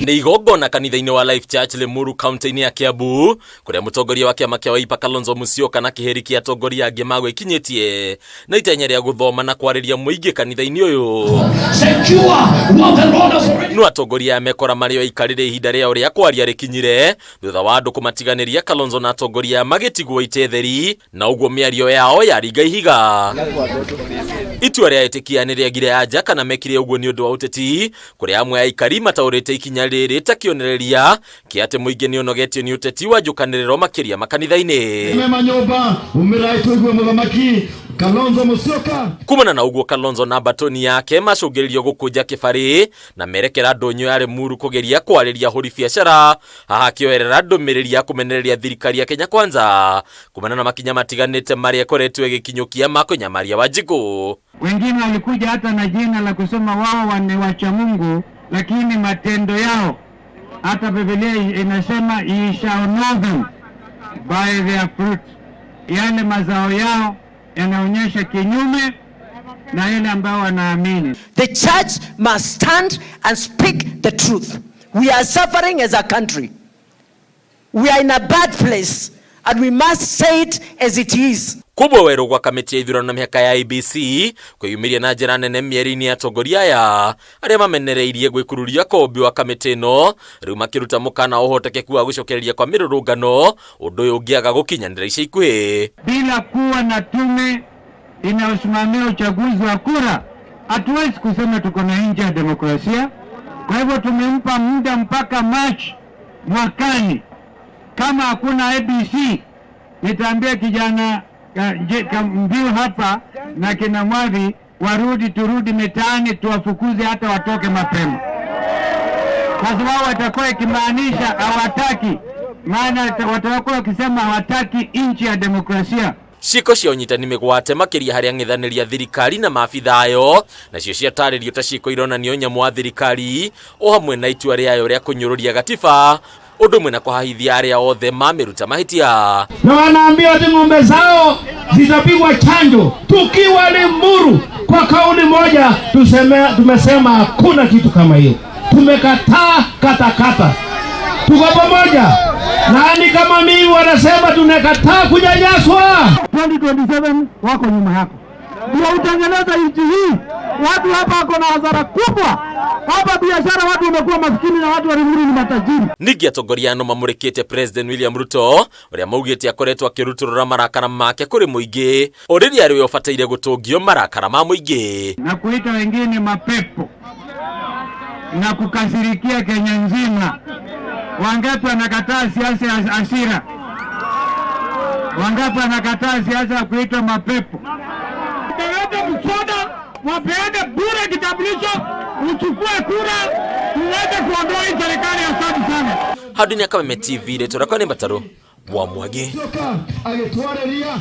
Nĩ igongona kanitha-inĩ wa Life Church Limuru kaunti-inĩ ya Kiambu kũrĩa mũtongoria wa kĩama kĩa Wiper Kalonzo Musyoka na kĩhĩri kĩa atongoria angĩ magwĩkinyĩtie na itanya rĩa gũthoma na kwarĩria mũingĩ kanitha-inĩ ũyũ. Secure what the Lord has already. No atongoria aya mekora marĩ o aikarĩre ihinda rĩao rĩa kwaria rĩkinyire thutha wa andũ kũmatiganĩria Kalonzo na atongoria aya magĩtigwo itĩ theri na ũguo mĩario yao yaringa ihiga. Itua rĩa etĩkia nĩ rĩagire anja kana mekire ũguo nĩ ũndũ wa ũteti, kũrĩa amwe a aikari mataũrĩte ikinya rĩrĩ ta kĩonereria kĩa atĩ mũingĩ nĩ ũnogetio nĩ ũteti wa njũkanĩrĩro makĩria makanitha-inĩ. Mema nyũmba umĩrai tũigue mũthamaki Kalonzo Musyoka. Kumana na ũguo Kalonzo na mbatoni yake macũngĩrĩrio gũkũnja kĩbarĩ na merekera ndũnyũ ya Limuru kũgeria kwarĩria ahũri biacara, haha akĩoerera ndũmĩrĩri ya kũmenereria thirikari ya Kenya Kwanza kumana na makinya matiganĩte marĩa ĩkoretwo ĩgĩkinyũkia ma kũnyamaria Wanjikũ. Wengine walikuja hata na jina la kusema wao ni wacha Mungu, lakini matendo yao, hata Biblia inasema, "Ye shall know them by their fruit." Yale mazao yao yanaonyesha kinyume na yale ambayo wanaamini. The church must stand and speak the truth. We are suffering as a country. We are in a bad place and we must say it as it is. Kubwa werũ gwa kamĩtĩ ya ithurano na mĩhaka ya IEBC kwĩyumĩria na njĩra nene mĩeri-inĩ ya atongoria aya arĩa mamenereirie gwĩkururia kombi wa kamĩtĩ ĩno rĩu makĩruta mũkana wa ũhotekeku wa gũcokereria kwa mĩrũrũngano ũndũ ũyũ ũngĩaga gũkinyanĩra ica ikuhĩ. Bila kuwa na tume inayosimamia uchaguzi wa kura, hatuwezi kusema tuko na nchi ya demokrasia. Kwa hivyo tumempa muda mpaka Machi mwakani. Kama hakuna IEBC, nitaambia kijana Mbiu hapa na kina Mwavi warudi, turudi mitaani tuwafukuze hata watoke mapema, kwa sababu watakuwa ikimaanisha hawataki, maana watakuwa wakisema hawataki nchi ya demokrasia. Ciĩko cia ũnyitani mĩgwate makĩria harĩ ang'ethanĩri a thirikari na maabitha ayo nacio ciatarĩrio ta ciĩko ironania ũnyamũ wa thirikari o hamwe na itua rĩayo rĩa kũnyũrũria gatiba ũndũ ũmwe na kũhahithia arĩa othe mamĩruta mahĩtia. Na wanaambia ati ng'ombe zao zitapigwa chanjo. Tukiwa Limuru, kwa kauli moja tumesema hakuna kitu kama hiyo. Tumekataa katakata, tuko pamoja. Nani kama mimi wanasema tunakataa kunyanyaswa? 2027 wako nyuma yako, ndio utengeneza nchi hii. Watu hapa wako na hasara kubwa hapa, biashara, watu wamekuwa maskini na watu wa Limuru ni matajiri. Ningĩ atongoria ano mamũrĩkĩte President William Ruto ũrĩa maugĩte akoretwo akĩrutũrũra marakara make kũrĩ mũingĩ o rĩrĩa arĩ we ũbataire gũtũngio marakara ma mũingĩ. Na kuita wengine mapepo na kukasirikia Kenya nzima. Wangapi wanakataa siasa ya hasira? Wangapi wanakataa siasa ya kuitwa mapepo? Utaleta mswada, wapeane bure kitambulisho, uchukue kura, tuweze kuondoa hii serikali ya. Asante sana. Handũ-inĩ ya Kameme TV, rĩtwa rĩakwa nĩ Mbatarũ wa Mwangi. Musyoka agĩtwarĩria.